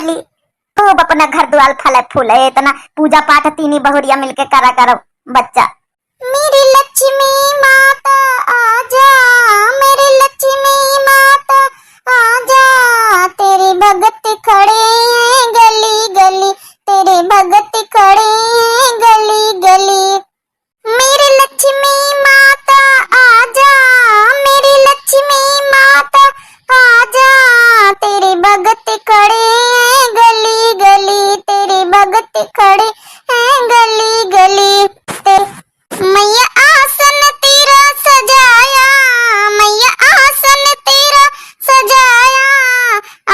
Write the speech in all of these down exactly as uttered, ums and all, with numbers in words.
ली। खूब अपना घर दुआर फले फूले, इतना पूजा पाठ तीनी बहुरिया मिलके करा करो बच्चा। मेरी लक्ष्मी माता आजा, मेरी लक्ष्मी माता आजा, तेरे भगत खड़े हैं गली गली, तेरे भगत खड़े हैं गली गली। मेरी लक्ष्मी माता आजा, मेरी लक्ष्मी माता आजा, तेरे भगत खड़े हैं गली गली, तेरे भगत खड़े हैं गली गली। ते-, मैया आसन तेरा सजाया, मैया आसन तेरा सजाया,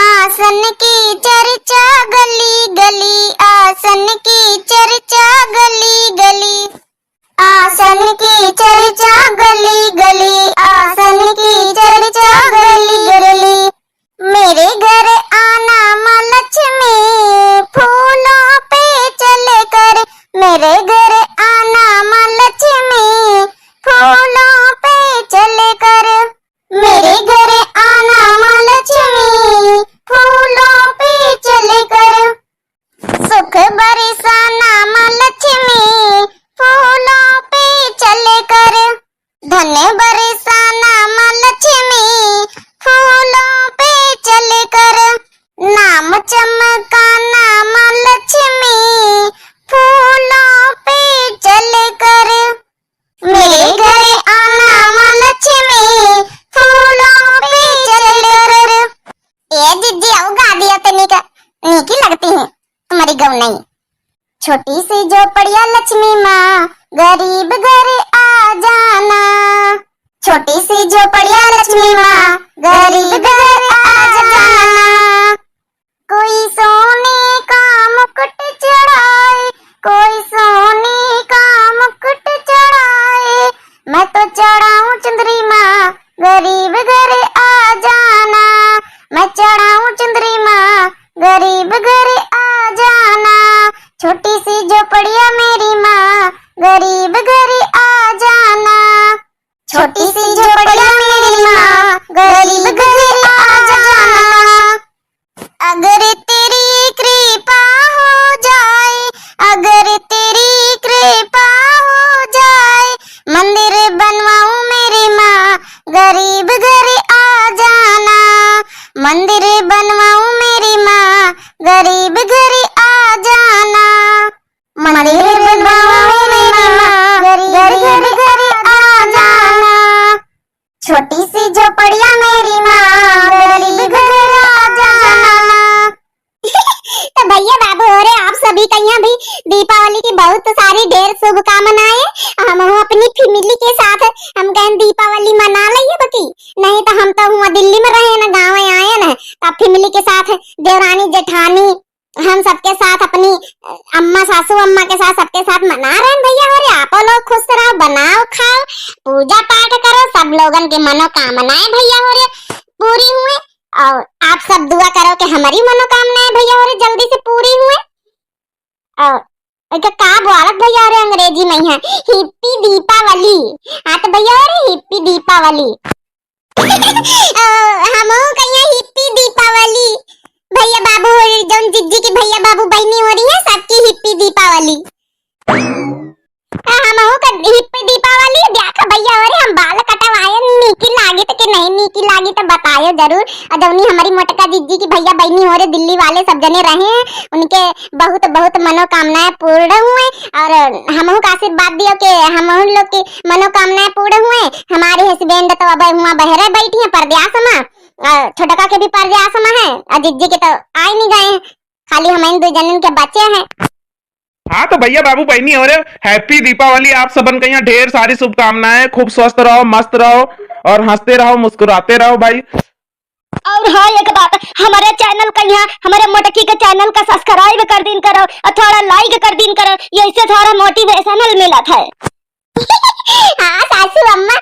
आसन की चर्चा गली गली, आसन की चर्चा गली गली। आसन की चर्चा गली गली, आसन की चर्चा गली गली। मेरे घर आना माँ लक्ष्मी, फूलों पे चलकर। मेरे घर आना माँ लक्ष्मी, फूलों पे चलकर। मेरे घर आना माँ लक्ष्मी, फूलों पे चलकर। सुख बरसाना माँ लक्ष्मी, फूलों पे चलकर। धन बरसाना माँ लक्ष्मी, फूलों पे चलकर। नाम चमकाना माँ लक्ष्मी, फूलों पे चलकर। मेरे घर आना माँ लक्ष्मी, फूलों पे चलकर। ए जिज्जी, अउ गा दिया तनिक, नीकी लगती है तुम्हारी गौनई। छोटी सी झोपड़िया लक्ष्मी माँ, गरीब घर आ जाना। छोटी सी झोपड़िया लक्ष्मी माँ, गरीब घर आ जाना। कोई सोने का मुकुट चढ़ाए, कोई सोने का मुकुट चढ़ाए, मैं तो चढ़ाऊं चुंदरी माँ, गरीब घर आ जाना। मैं चढ़ाऊं चुंदरी माँ, गरीब घर आ जाना। छोटी सी झोपड़िया मेरी माँ, गरीब घर आ जाना। छोटी सी झोपड़िया मेरी माँ, गरीब घर आ जाना। अगर तेरी कृपा हो जाए, अगर तेरी कृपा हो जाए, मंदिर बनवाऊं मेरी माँ, गरीब घर आ जाना। मंदिर बनवाऊं मेरी माँ, गरीब घर आ जाना। मंदिर बनवाऊं मेरी माँ, गरीब घर आ जाना। छोटी सी झोपड़िया मेरी माँ, गरीब घर आ जाना। तो भैया बाबू हो रे, आप सभी का यहाँ भी दीपावली की बहुत सारी ढेर शुभकामनाएं। हम अपनी family के साथ हम कहें दीपावली मना लइए बकी, नहीं तो हम तो हुआ दिल्ली में रहे ना, गाँव आए ना, तो family के साथ देवरानी जेठानी हम सबके साथ अपनी, अ, अम्मा, सासू अम्मा के साथ, सबके साथ मना रहे हैं भैया हो रे। आप लोग खुश रहो, बनाओ, खाओ, पूजा पाठ करो, सब लोगन के मनोकामनाएं भैया हो रे पूरी हुए। और आप सब दुआ करो कि हमारी मनोकामनाएं भैया हो रे जल्दी से पूरी हुए। और एक का बोलत भैया हो रे अंग्रेजी में है, Happy दीपावली। हाँ तो भैया हो रे, Happy दीपावली। ओ, हमहू कहिया Happy दीपावली। भैया बाबू हो, जौन जिज्जी की भैया बाबू बहिनी हो रही है, सबकी Happy दीपावली। आ, हमहू का Happy दीपावली। देखा भैया हो रे, हम बाल कटवाए, नीकी लागी तो कि नहीं नीकी लागी तो बतायो जरूर। और जौनी हमारी मोटका जिज्जी की भैया बहिनी हो रे, दिल्ली वाले सब जने रहे हैं, उनके बहुत बहुत मनोकामनाएं पूर्ण हुए। और हमहू का आशीर्वाद दियो कि हमहू लोग की मनोकामनाएं पूर्ण हुए। हमारे husband तो अब हुआ बहरे बैठी हैं परदेस में, और छोटका के भी परदेस में है, और जिज्जी के तो आए नहीं गए हैं, खाली हम इन दो जनन के बचे हैं। हाँ तो भैया बाबू बहिनी हो रे, Happy दीपावली। आप सबन के यहाँ ढेर सारी शुभकामनाएं, खूब स्वस्थ रहो, मस्त रहो और हंसते रहो, मुस्कुराते रहो भाई। और हाँ, एक बात, हमारे channel का यहाँ, हमारे मोटकी के channel का subscribe कर दीन करो और थोड़ा like कर दीन करो, यही से थोड़ा motivational मिलत है। हाँ सासू अम्मा,